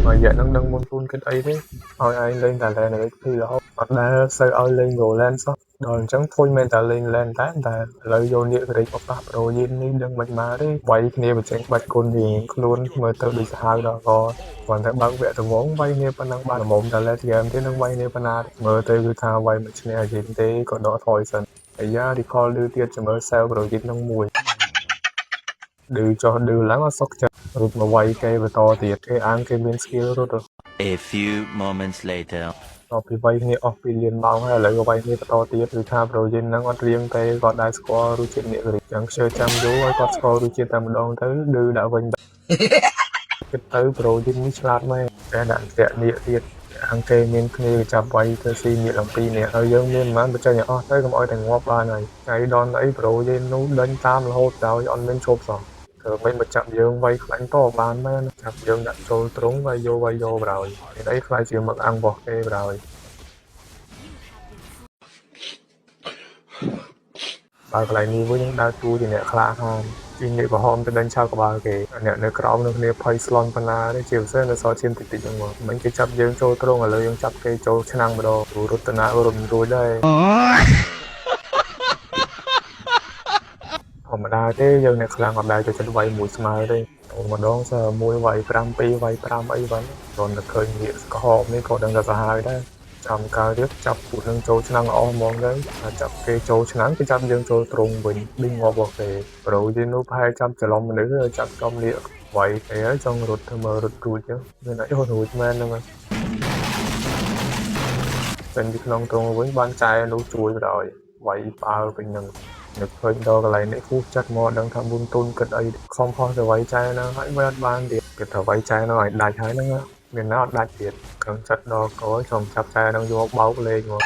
មួយរយៈហ្នឹងដឹងមុនពូនគិតអីទេឲ្យឯងលេងតែ lane XP រហូតអត់ដែលសូវឲ្យលេង gold lane សោះដល់អញ្ចឹងធុញមែនតែលេង lane តែតែឥឡូវយកនាគរិចមកប៉ះ Bro យីននេះដឹងមិនមកទេវាយគ្នាបញ្ចេញបាច់គុណរៀងខ្លួនមើលទៅដូចសាហាវដល់កគ្រាន់តែបើកវគ្គដំបូងវាយគ្នាប៉ុណ្ណឹងបានល្មមតែ late game ទេនឹងវាយគ្នាប៉ុណ្ណាមើលទៅគឺថាវាយមិនឈ្នះយីនទេក៏ដកថយសិនអាយ៉ា recall ឌឺទៀតចាំមើល sell Bro យីននឹងមួយឌឺចុះឌឺឡើងអត់សុខចិត្តរត់មកវាយគេបន្តទៀតគេអាងគេមាន skill រត់ A few moments later. តពីវាយគ្នាអស់ពីលានម៉ោងហើយឥឡូវក៏វាយគ្នាបន្តទៀតគឺថាប្រូយិនហ្នឹងអត់រៀងទេគាត់ដែរស្គាល់រសជាតិនេះរីចឹងខ្ជិលចាំយូរឲ្យគាត់ស្គាល់រសជាតិតែម្ដងទៅឌឺដាក់វិញគិតទៅប្រូយិននេះឆ្លាតមែនតែដាក់តាក់នេះទៀតអង្គគេមានគ្នាចាប់វាយទៅស៊ីនាគឡើងពីរនាក់ហើយយើងមានប្រហែលបញ្ចេញឲ្យអស់ទៅកុំឲ្យតែងាប់បានហើយថ្ងៃដល់អីប្រូយិននោះដេញតាមរហូតដល់អត់មានឈប់សោះធ្វើមិនមកចាប់យើងវាយខ្លាញ់តបានមែនចាប់យើងដាក់ចូលទ្រុងវាយយកវាយយកប្រហើយមានអីខ្លាចជាមកអង្គរបស់គេប្រហើយ បើកន្លែងនេះវិញនឹងដើរតួជាអ្នកក្លាហានជាងាកក្រហមទៅដេញឆាវក្បាលគេអ្នកនៅក្រោមនៅគ្នាភ័យស្លន់ប៉ុណ្ណាទេជាពិសេសនៅសល់ឈាមតិចតិចហ្នឹងមកមិនគេចាប់យើងចូលត្រង់ឥឡូវយើងចាប់គេចូលឆ្នាំងម្ដងរត់ទៅណាក៏រត់មិនរួចដែរធម្មតាទេយើងអ្នកខ្លាំងអត់ដែលចូលចិត្តវាយមួយស្មើទេម្ដងសើមួយវាយ5 2វាយ5អីវាយគ្រាន់តែឃើញងាកក្រហមនេះក៏ដឹងថាសាហាវដែរចាំកើទៀតចាប់ពួកនឹងចូលឆ្នាំងអស់ហ្មងទៅចាប់គេចូលឆ្នាំងគេចាប់យើងចូលត្រង់វិញឌីងងាប់របស់គេប្រូយីនោះប្រហែលចាប់ច្រឡំមនុស្សចាប់ចំលៀកវាយគេហើយចង់រត់ធ្វើមើលរត់រួចចឹងមានអីរត់រួចមែនហ្នឹងចេញពីក្នុងត្រង់វិញបានចែនោះជួយបណ្ដោយវាយផ្អើពេញនឹងនឹកឃើញដល់កន្លែងនេះគូចិត្តមកដឹងថាមុនទុនគិតអីខំហោះទៅវាយចែហ្នឹងហើយវាអត់បានទៀតគេថាវាយចែហ្នឹងឲ្យដាច់ហើយហ្នឹងមានណាអត់ដាច់ទៀតខឹងចិត្តដល់កចង់ចាប់ចែហ្នឹងយកបោកលេងមក